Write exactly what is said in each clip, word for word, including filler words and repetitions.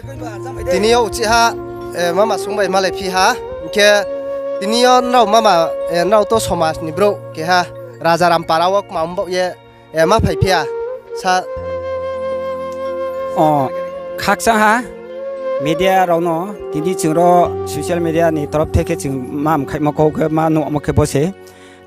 Tini yo uchih ha, mama sung bai malai phi ha, hing khe tini yo nrao mama, nrao to somaj ni brouh keha Rajaram para wo kma mbaoh ye, ma phai phi ya sa. O, khakchang ha, media rao no, tini chung ro social media ni torop thai khe chung ma mkhaihmo kau khe ma nuhmo khe bo se.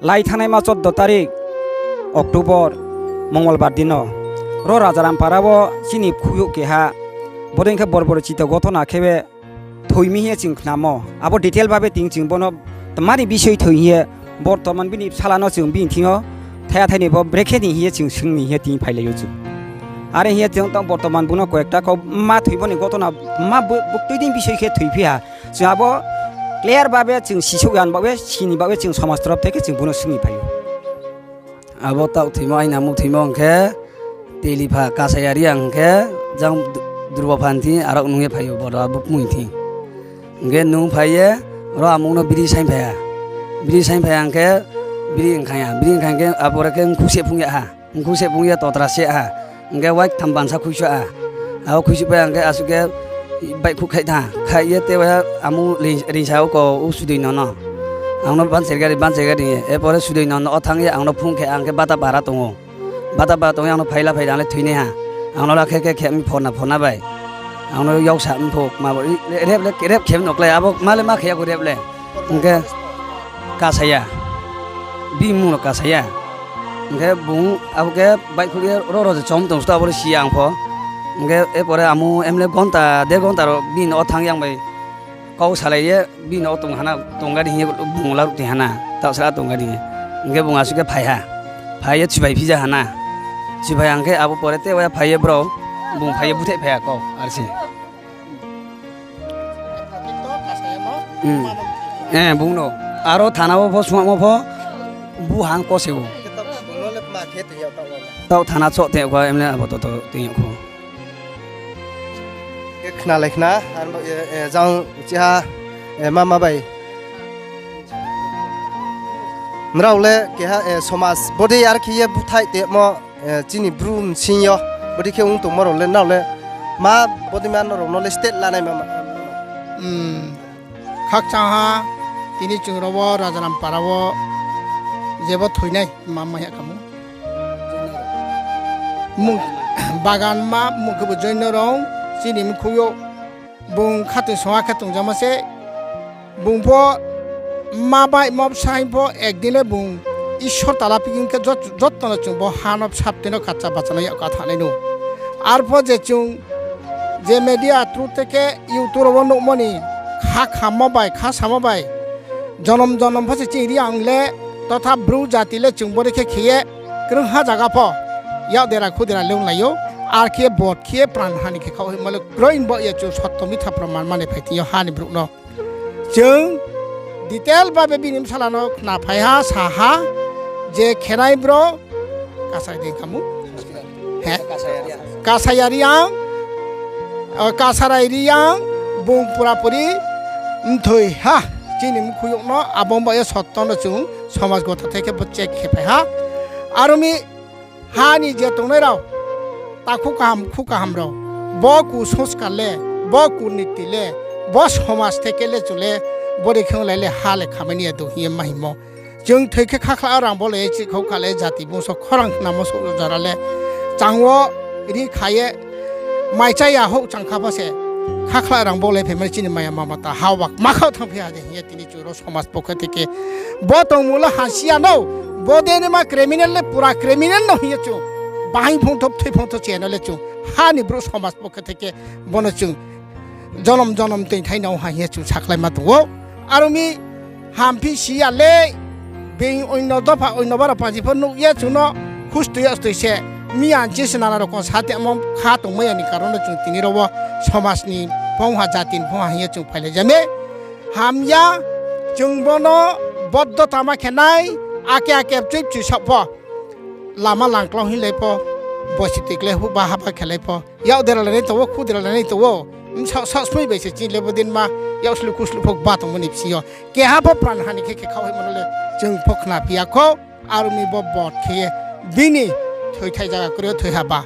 Lai thanngnaima choddo tarik October, Mongolbar din no, ro Rajaram para wo chini khuyouh keha, bodei khe borbor chito gothona khe be thoi mi hing ye chung khnamo. Abo detail babe tini chung bono tma ni bisoi thoi hing ye, bortoman bini bsala no chung bini thing yo thaiha thai ni bo brekhe ni hing ye chung swung ni hing ye tini phailai ou chung. Are hing ye chung tang bortoman bung no koyekta kau ma thoimo ni gothona ma bu-, buktui din bisoi khe thoi phi ha. Chung abo clear babe chung sisouh ya ni baoh ye, sini baoh ye chung somaj torop thai khe chung bung no swung ni phai ou. Abo taoh thoimo, aini amung thoimo hing khe, Telipha Kasaya Reang hing khe, jang Durba pha ni thing, arao nung ye phai ou, boro abo kmui thing. Hing khe nung phai ye, ro amung no biri saing phai ha. Biri saing phai ha hing khe, biri nkhaing ya. Biri nkhaing khe, abo re khe nkhu se phung ya ha. Nkhu se phung ye totra se ha. Hing khe wai ktham bansa khuisuh ha. Abo khuisuh phai ha hing khe asuh khe baihkhouh khaih tha. Khaih ye te wai amung ring-, ringsa ou ko u sudoi no no. Ang no bancher gari, bancher gari ye. Epore sudoi no no o thanng ye ang no phung khe ang khe bata bara tong ou. Bata bara tong ye ang no phaila phai ang le thoinai ha. Ang no la khe khe khe mi phorna phorna bai. Ang no yausa mpho kma bo rep le, rep khe no klái abo ma le ma khe ya kho rep le. Hing khe Kasaya. Bini mmung no Kasaya. Hing khe bung abo khe baihkhouh ye ro ro je chom tong sto abo le si ya ang pho. Hing khe epore amung emle gonta, der gonta ro bini no o thanng ye ang bai kau salai ye bini no o tong hana, tong gari hing ye bung laruh tong hana, taoh sra tong gari hing ye. Hing khe bung asuh khe phai ha. Phai ye chibai phija hana. Chibai hing khe abo pore te wai phai ye brao, bung phai ye búthaih phai ha kau, ar se. Bung no. Aro thana wo pho, sungamo pho, bu hang ko se ou. Taoh thana choh te kho, emle abo to to tong yag kho. Khe khnalai khna, ar bo, jang chiha, mama bai. Nrao le keha, somaj bodei ar khe ye búthaih tongmo, chini Bru bsing yo. Bodei khe ong tongmo rao le nrao le ma bodei ma nrao no le step lanai ma ma. Khakchang ha, tini chung ro wo Rajaram para wo jebo thoinai ma ma ya kamo. Bagan ma mung khe bo Joino rao, chini mkhu yo bung khatoi songha khe tongjamo se, bung pho ma bai ma bsa hing pho ekdin le bung Isor tala phi hing khe jot-, joto no chung bo ha no bsa btui no kacha bacha no yak ka thanai nou. Arpho je chung je media through te khe YouTube rao wo nuhmo ni kha khammo bai, kha samo bai, jonom jonom pho se chini Reang le, totha Bru jati le chung bodei khe khe ye, krungha zaga pho, yak dera khu dera leonglai ou, ar khe vote khe ye pran ha ni khe khaoh hoihmo le kroi bo ye chung sotto mitha proman mani phai thing yo ha ni brouh no. Chung detail babe bini bsala no khna phai ha, sa ha, je khenai bro, Kasai dei kamo. Kasaya Reang, Kasarai Reang, bung purapuri mthoi ha. Chini mkhu yo no abo ba ye sotto no chung somaj gotha thai khe bo check khe phai ha. Aro mi ha ni je tongnai rao, takhu kaham, khu kaham rao, bo kusanskar le, bo kuniti le, bo somaj theke le chung le, bodei khe onglai le ha le khamai ni ya dou hing ye ma hingmo. Chung thoi khe khakhla rang bo le chihkhau kha le jati bungso khorang khnamo souh jora le, chang wo ri kha ye, mai chá ya houh chang kha pho se, khakhla rang bo le phaimani chini maya mamata ha wa ma khaoh thanng phi ha de hing ye tini chung ro somaj pokho theke. Bo tongmung le hasi ya no, bo de ni ma criminal le pura criminal no hing ye chung, bahai phongtho, bthoi phongtho che no le chung, ha ni brouh somaj pokho theke, bo no chung jonom jonom toingthai no ha hing ye chung sakhlai ma tong ou. Aro mi hamphi si ya le, being oino dopha, oino bara panji pho nuh ye chung no khustoi ya stoi se, mi ang je se nana rokom sa temo kha tongmai ya ni karon no chung tini ro wo somaj ni phongha, jati ni phongha hing ye chung phailai ja mi. Hamya, chung bo no boddo tama khe nai, ake ake bchoi bchoi saoh pho. Lama langklau hing lai pho, bosi tikle huhba haba khe lai pho. Yak dera lanai tong ou, khu dera lanai tong ou. Bsaoh saoh smoi bai se chini le bo din ma, yak slu khu slu pho ba tongmo ni bsing yo. Keha pho pran ha ni khe khe khaoh hoihmo no le, chung pho khna phi ya kho. Aro mi bo vote khe ye, bini thoithai zaga kroi yo thoi ha ba.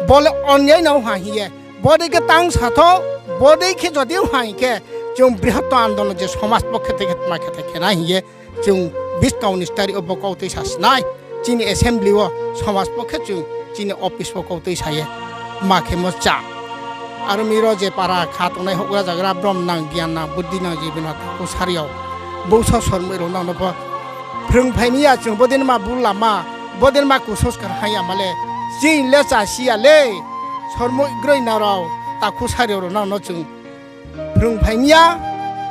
Bo le onyai no ha hing ye. Bodei khe tang sa tho, Bodei khe jodi hai khe, chung brihoto andolon je somaj pokhe thai khe tma khe thai khe nai hing ye, chung biskang unis tarik wo bo kauktui sa sinai. Chini assembly wo somaj pokhe chung chini office wo kauktui sa ye tma khemo cha. Aro mi ro je para kha tongnai houhgra zagra brom nang, giyan nang, buddhi nang, je bini takhu sari rao, bungso sormoi rao nang no pho phrung phai mi ya chung bodei ma bul lama, bodei ma kusoskar hai ya ma le, chini le cha si ya le, sormoi groi na rao, takhu sari rao nang no chung phrung phai mi ya,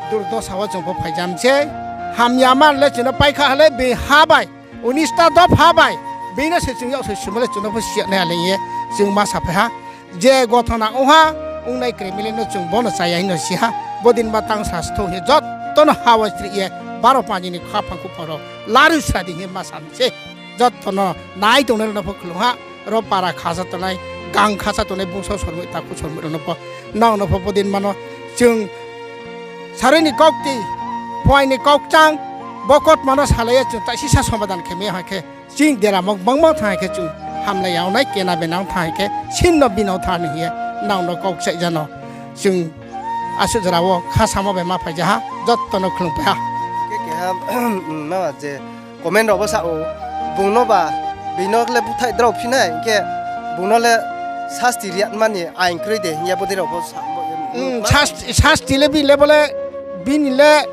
durdosa wo chung pho phaijam se, hamya man le chung no paikha ha le, bini ha bai, unis ta dopha bai, bini no se chung yaksoi simo le chung no pho si ya nai ha le ye, chung ma saphai ha. Je gothona ong ha, ongnai kroi mi le no chung bo no cha ya hing no si ha, bodei ma tang sa stho hing ye joto no ha wo chri ye, baro panji ni khaphang khuphang rao laru sra di hing ye ma sa mi se. Joto no nai tongnai rao no pho khulum ha, ro para khasa tongnai, gang khasa tongnai, bungso sormoi, takhu sormoi rao no pho, nang no pho bodei ma no chung sarui ni kaukti, phuaing ni kaukchang, bo kautma no salai ye chung taisisa somadan khe mi ya hai khe, chini deramo gbangma thanng hai khe chung hamlai ya nai, kena benang thanng hai khe sin no bino thanng ni hing ye nang no kau kchaih ja no chung asuh jora wo khasamo bai ma phai ja ha, joto no khulumpai ha. Khe keha, mama je comment rao bo sa ou, bung no ba, bini no le búthaih drao phi nai, hing khe bung no le sasti ri ya mani aing kroi de hing ye bodei rao bo sa bo ye. Sasti, sasti le bini le bo le, bini le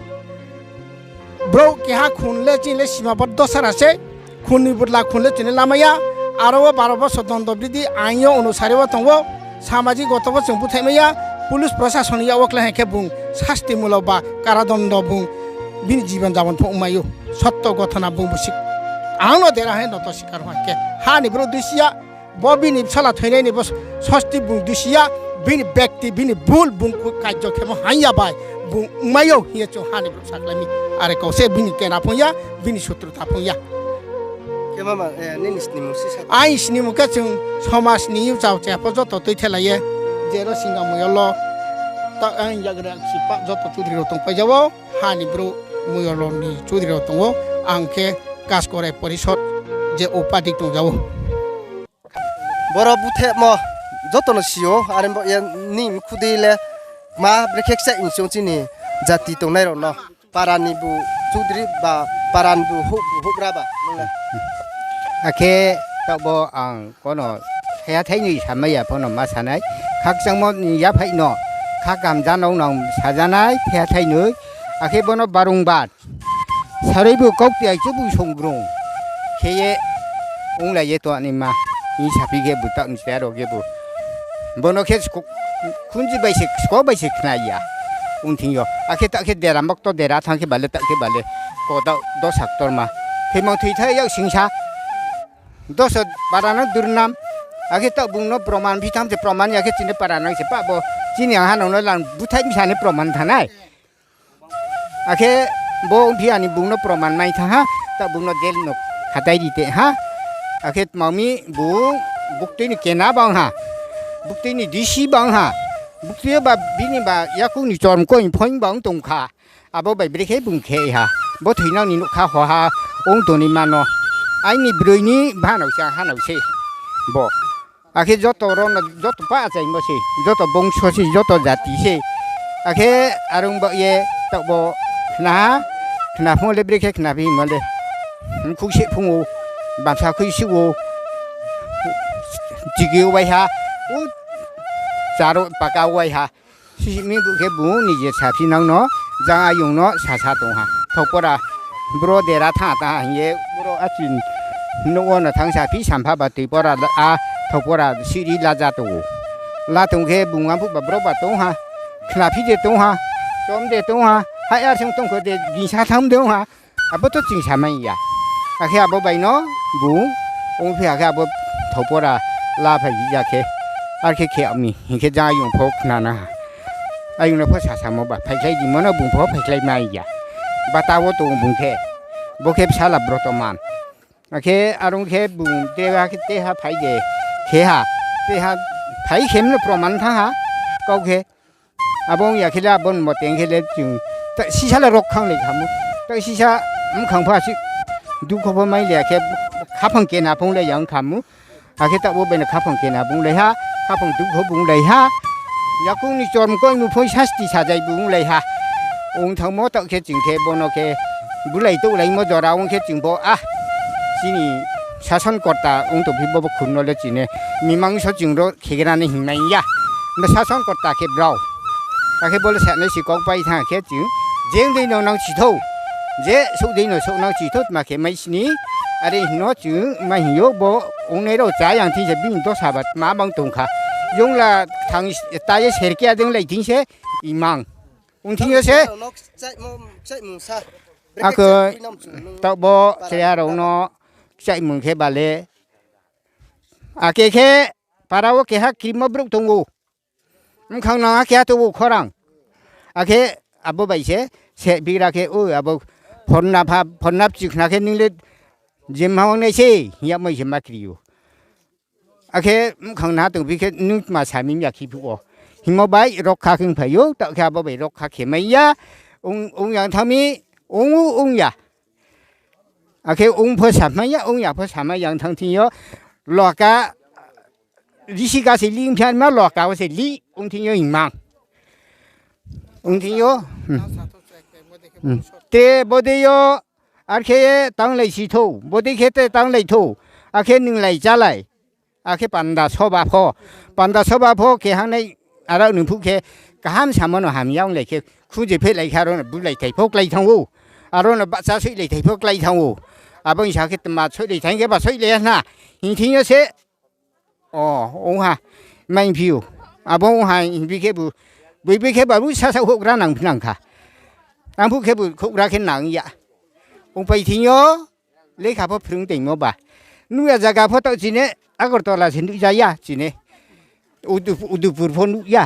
brouh keha khun le chini le sima bo dosara se, khun ni bodla khun le chini lamai ya, aro wo baro bosor dondo bidi aing yo onusari wo tong ou, samajik goto wo chung búthaih mai ya, police prosason ni yak wo klái hai khe bung sasti mulo ba karadondo bung bini jibon jabon pho ongmai ou, sotto gothona bung bo si, ang no dera hai no to sikar hai khe, ha ni brouh dusi ya, bo bini bsala thoinai ni bo sasti bung dusi ya, bini bekti, bini bul bung ku-, kajjo khemo hai ya bai, bung ongmai ou hing ye chung ha ni brouh sakhlai mi. Are kau se bini kena phung ya, bini sutru ta phung ya. Khe mama, eh, nini snimung sisa. Aini snimung khe chung somaj ni chao chaya pho joto tuithelai ye, je ro singa moyol wo, ta ang yagra sipa joto chudri rao tongpai ja ou, ha ni brouh moyol ni chudri rao tong ou, ang khe Kaskorai Porisod je upadik tong ja ou. Boro búthaihmo joto no si ou, are bo ye nini mkhu dei le ma brekhe kchaih ni chung chini jati tongnai rao no. Para ni bu chudri ba, para ni bu houh-, bu houhgra ba, nung le. Akhe taoh bo ang kono thaiha thainoi samai ya pho no ma sa nai. Khakchangmo ni yaphaih no, kha kaham ja no nang sa ja nai, thaiha thainoi. Akhe bo no barungbar sarui bu kaukti ai chubu songgrung khe ye onglai ye tongnaima hing saphi khe bu taoh ni chaya rao khe bu. Bo no khe sko-, khunju bai se, sko bai se khna ya. Ong thing yo. Akhe taoh khe dera mokto dera thanng khe ba le taoh khe ba le. Ko taoh dosa ktorma. Thoimang thoithai yak singsa. Dosa para no durnam. Akhe taoh bung no proman phi tham se proman ya khe chini para nang se pa bo. Chini ang ha nang no lang búthaih misa ni proman thanng nai. Akhe bo ongphi ani bung no proman mai thanng ha, taoh bung no jail no khatai ri te ha. Akhe tma mi bung buktui ni kena bang ha, buktui ni D C bang ha, buktui yo ba bini ba yaku ni chorm koi phoing bang tong kha. Abo bai brekhe bung khe ha, bo thoinang ni nougkha ho ha, ong tongnaima no. Aini broi ni bhanao se, ang hanao se bo. Akhe joto ro no, joto pa achaimo se, joto bongso se, joto jati se. Akhe arung bo ye taoh bo khna ha, khna phung le brekhe khna phi hingmo le. Mkhu se phung ou, bamsa khui se ou, chigi wai ha, u charo paka wai ha. Simi bu khe bung nije saphi nang no, jang ayong no sasa tong ha. Thopora, bro dera thanng ta hing ye, bro achin nouh wo no thanng saphi, sampha ba tui pora a, thopora siri laja tong ou. La tong khe bung amphuh ba bro ba tong ha, khnaphi de tong ha, chom de tong ha, hai ar song tong kho de, gingsa tham de ong ha. Abo to ching samai ya. Akhe abo bai no bung ongphi, akhe abo thopora laphai ya khe. Ar khe khe mi hing khe jang ayong pho khna na ha. Ayong no pho sasamo ba phaikhlai dimo no bung pho phaikhlai mai ya. Bata wo tong bung khe. Bo khe bsala brotoman. Akhe arung khe bung teha khe teha phai de. Khe ha. Teha phai khe mno proman thanng ha. Kau khe. Abo ong ya khe le abo ni moteng khe le chung ta sisa le rok khang le khamu. Ta sisa mkhang pha si dukho pho mai le khe khaphang kena phung le yang khamu. Akhe ta bo bai no khaphang kena bung le ha, khaphang dukho bung le ha. Yakoung ni chorm koimu phoi sasti sajai bu onglai ha. Ong thangmo taoh khe ching khe bono khe bulai touhlaimo jora ong khe ching bo a chini sason korta ong tongphi bo, bo khun no le chini mimang so ching ro khegra ni hingmai ya. Bo sason korta khe brao. Akhe bo le sanai si kok pai thanng khe ching je dei no nang si thou. Je souh dei no souh nang si thou tma khe mai sini. Are hing no ching mai hing yo bo ongnai rao chá yang thing se bini dosa ba tma bang tong kha. Yongla thang ta ye serkia deng lai thing se imang. Ong thing yo se. Ako taoh bo chaya rao no kchaihmung khe ba le. Ake khe para wo keha krimo brouh tong ou. Bkhang nang ha keha tong ou khorang. Akhe abo bai se, se bigra khe, o abo phorna pha, phorna chikhna khe nung le jemha ong nai se, hing yagmai se ma kri ou. Akhe bkhang na tong phi khe nung tma sa mi ya khe phuh wo. Hingmo bai rokha khe ongphai ou, taoh khe abo bai rokha khe mai ya, ong, ong yang thanng mi, ong ou ong ya. Akhe ong pho samai ya, ong ya pho samai ya ong thanng thing yo, loka, risi ka se li ong phi ma loka wo se li ong thing yo hingmang. Ong thing yo. Te bodei yo, ar khe tanglai si thou, bodei khe te tanglai thou, akhe nunglai chálai. Akhe panda soba pho, panda soba pho keha nai aro nung phuh khe kaham samo no hamya onglai khe khunje phehlai khe aro no bulai thai pho klái thanng ou. Aro no bahcha soihlai thai pho klái thanng ou. Abo hing sa khe tma soihlai thai khe ba soihlai ya hna. Hing thing yo se, o, ong ha, mai phi ou. Abo ong ha hing phi khebu, boi boi khe babu sasa houhgra nang phi nang kha. Ang phuh khebu houhgra khe nang ya. Ongpai thing yo, lekha pho phrung tongmo ba. Nuh ya zaga pho taoh chini, Agartala se nuh ja ya chini. Udu-, Udupur pho nuh ya.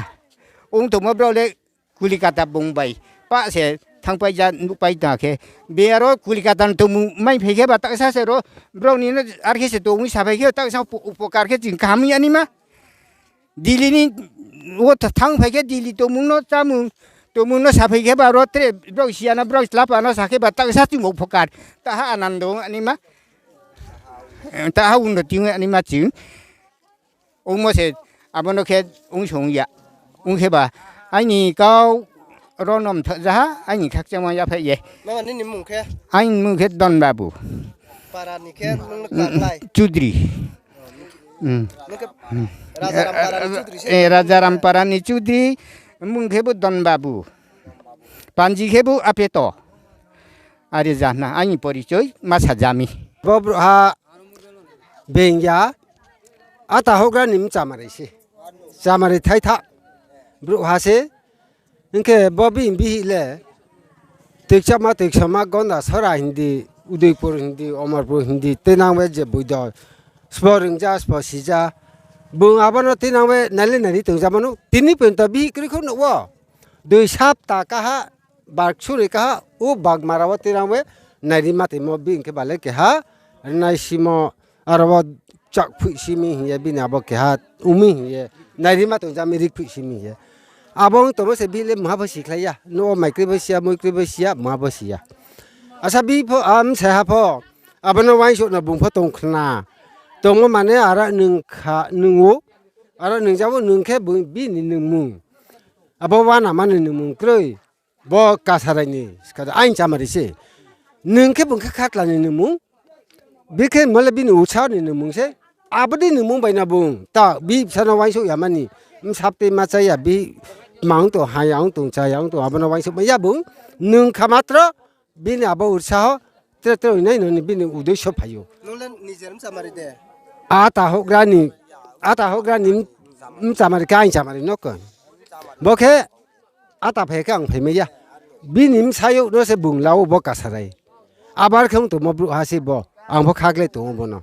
Ong tongmo brao le Kolikata bung bai. Pa se thanngpai ja nuhpai tong khe. Be aro Kolikata ni tongmung mai phai khe ba taohsa se ro brao ni no ar khe se tongmung saphai khe taohsa upo-, upokar khe ching kaham ya naima. Dili ni wo thanngphai khe Dili tongmung no chámung tongmung no saphai khe ba ro tre brao siya no brao chlapa no sa khe ba taohsa ching bo phokar. Taha anando ong naima. Taha unnoti ong naima ching. Ongmo se abo no khe ong song ya. Ong khe ba aini kau ro no mthoh ja ha, aini khakchangma yaphai ye. Aini mmung khe Don Babu. Chudri. Rajaram para ni Chudri, mmung khebu Don Babu. Panji khebu Apeto. Are jana aini porichoi ma sa ja mi. Bo brouhha being ya, ata houhgra ni mchamari se. Chamari thaitha brouhha se. Hing khe bo bini bihih le toiksama toiksama Gondasora hing di, Udaipur hing di, Amarpur hing di, tuinang we je boido sbo rungja, sbo sija. Bung abo no tuinang we nai le nai ri tongja mano. Tini porjonto bihih kroi kho nuh wo. Dui sapta kaha, barksuri kaha, o Bagmara wo tuinang we nai ri ma tongmo bini khe ba le keha rnaisimo, aro wo chak phoih si mi hing ye, bini abo keha ong mi hing ye, nai ri ma tongja mi ri phoih si mi hing ye. Abo ong tongmo se bihih le mungha pho sikhlai ya, nouh wo mai kroi pho si ya, mui kroi pho si ya, mungha pho si ya. Asa bihih pho, a, bsaiha pho, abo no uaingsouh no bung pho tong khna. Tongmo mane aro nung kha, nung ou, aro nung ja ou, nung khe bini nungmung. Abo uanama ni nungmung kroi. Bo Kasarai ni, aini chamari se. Nung khe bung khe khatla ni nungmung. Bikhe mo le bini utsaho ni nungmung se. Abo dei nungmung bai no bung ta bihih bsa no uaingsouh ya mani. Bsaptei ma chá ya, bihih tma ong tong, ha ya ong tong, chá ya ong tong, abo no uaingsouh mai ya bung. Nung kha matro bini abo utsaho tre tre ong nai no ni bini uddesho phai ou. Ata houhgra ni, ata houhgra ni bchamari khe aini chamari no khe. Bo khe ata phai khe ang phai mai ya. Bini bsayouh no se bung la ou bo Kasarai. Abar khe ong tongmo brouhha se bo. Ang pho khaklai tong ou bo no.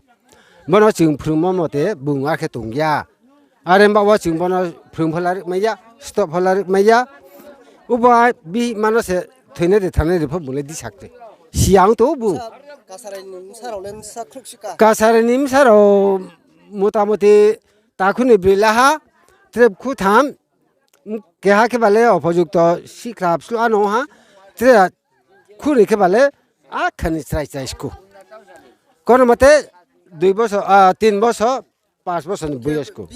Bo no chung phrungmo mote bung ar khe tong ya. Are baoh wo chung bo no phrung pho laruh mai ya, stoh pho laruh mai ya. Ubo bihih ma no se thoinai de thanai de pho bung le disak te. Siya ong tong ou bung. Kasarai ni bsa rao motamoti takhu ni broi la ha, tre khu tham, keha khe ba le ophojukto sikhra bsluh ano ha, tre khu ni khe ba le akha ni chrai chrai sku. Kono mote dui bosor, a, tin bosor, panch bosor ni boyosko.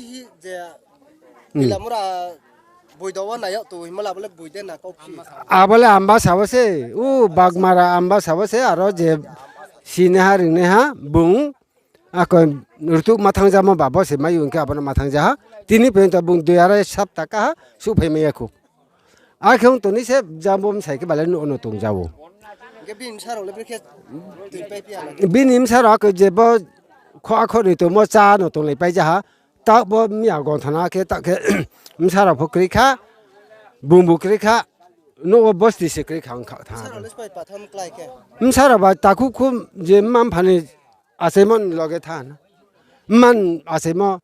Boi do wo nai yag tong himo le abo le boi de na kau phi. Abo le Ambasa wo se, u Bagmara Ambasa wo se, aro je sinaiha ringnaiha bung, ako rutuh ma thanng jamo ba bo se mai ong khe abo no ma thanng ja ha. Tini porjonto bung dui arai sapta kaha suhphai mai ya khou. Akhe ong tong ni se jang bo bsai khe ba le nouh no tong ja ou. Hing khe bini bsa rao le brekhe tui pai phi ya na? Bini bsa rao ako je bo kho akho ni tongmo chá no tonglai pai ja ha. Taoh bo miya gonthana khe taoh khe bsa rao pho kroi kha, bungbu kroi kha, nouh wo bosti se kroi kha ong kha tha. Bsa rao le spai patham klái khe? Bsa rao ba takhu khu je mma mpha ni achaimo ni loge tha na. Mma ni achaimo.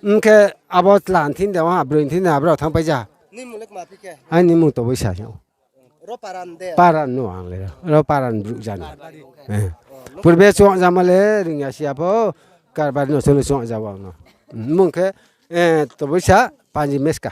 Hing khe abo tla ni thing de, ha, broi ni thing de, abo rao thanngpai ja. Nini mmung le kma phi khe? Aini mmung Toboisa hing ou. Ro para ni de? Para ni no ang le, ro para ni brouh ja ni. Purbe chung jamo le ring ya si ya pho, Karbari no chung le chung ja ou ang no. Mmung khe, Toboisa Panji Meska.